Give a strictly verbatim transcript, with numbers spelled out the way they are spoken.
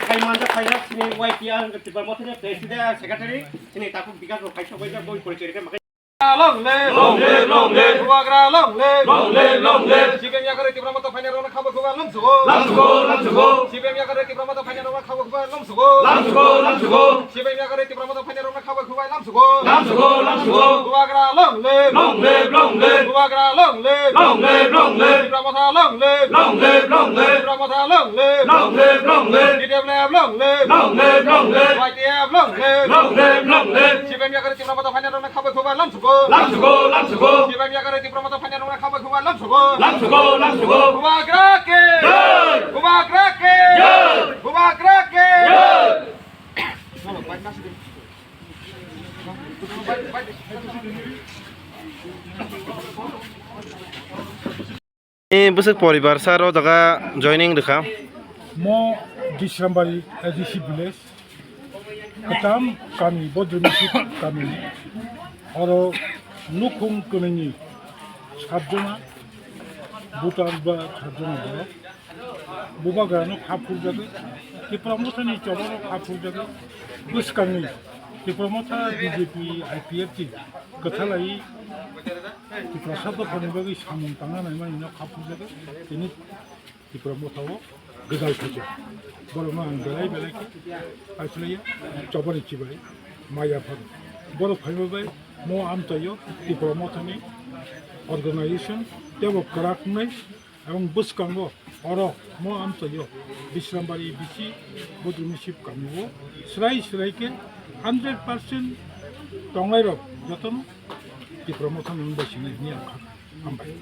Kai manja khaijak chini Y T R Tipra Mothani President, Secretary, chini takhuk Bikash bo khaisa khaijak boi porichoi rikha makai. Long live! Long live, long live! Bubagra long live! Long live, long live! C P M yakarwi Tipra Motha phainairokno khabo khubai lamsugo. Lamsugo, lamsugo! C P M yakarwi Tipra Motha phainairokno khabo khubai lamsugo. Lamsugo, lamsugo! C P M yakarwi Tipra Motha phainairokno khabo khubai lamsugo. Lamsugo, lamsugo! Bubagra long live! Long live, long live! Bubagra long live! Long live, long live! Tipra Motha long live! Long live, long live! Tipra Motha long live! Long live, long live! T T F long live! Long live, long live! Y T F long live! Long live, long live! C P M yakarwi Tipra Motha phainairokno khabo khubai lamsugo. Lamsugo, lamsugo! C P M yakarwi Tipra Motha phainairokno khabo khubai lamsugo. Lamsugo, lamsugo! Bubagra ke! Jai! Bubagra ke! Jai! Bubagra ke! Jai! Ni bwswk poribar sir o jaga joining rwkha? Mo Disrambari A D C village, kwtam kami, Bodrumisi kami, oro nukhung kwnwini satjona, voter ba satjona borok. Bubagrano kha phurjagwi, Tipra Mothani chobarok kha phurjagwi, bwskangni Tipra Motha B J P I P F T kwthalai Tiprasa dophani bagwi samung tangna naimanino kha phurjagwi, tini Tipra Mothao gwdal khaijak. Borokno ang belai belai khe paiphlaiya, chobarni chibai maya phano. Borok phaiba bai mo amchaio Tipra Mothani organization teibo kwrak wngnai. Aboni bwskango oro mo amchaio Bisrambari bisi Bodrumisi kamio swrai swrai khe hundred percent tongnairok jotono Tipra Mothani wng bai sinai hwnwi ang kha. Hambai.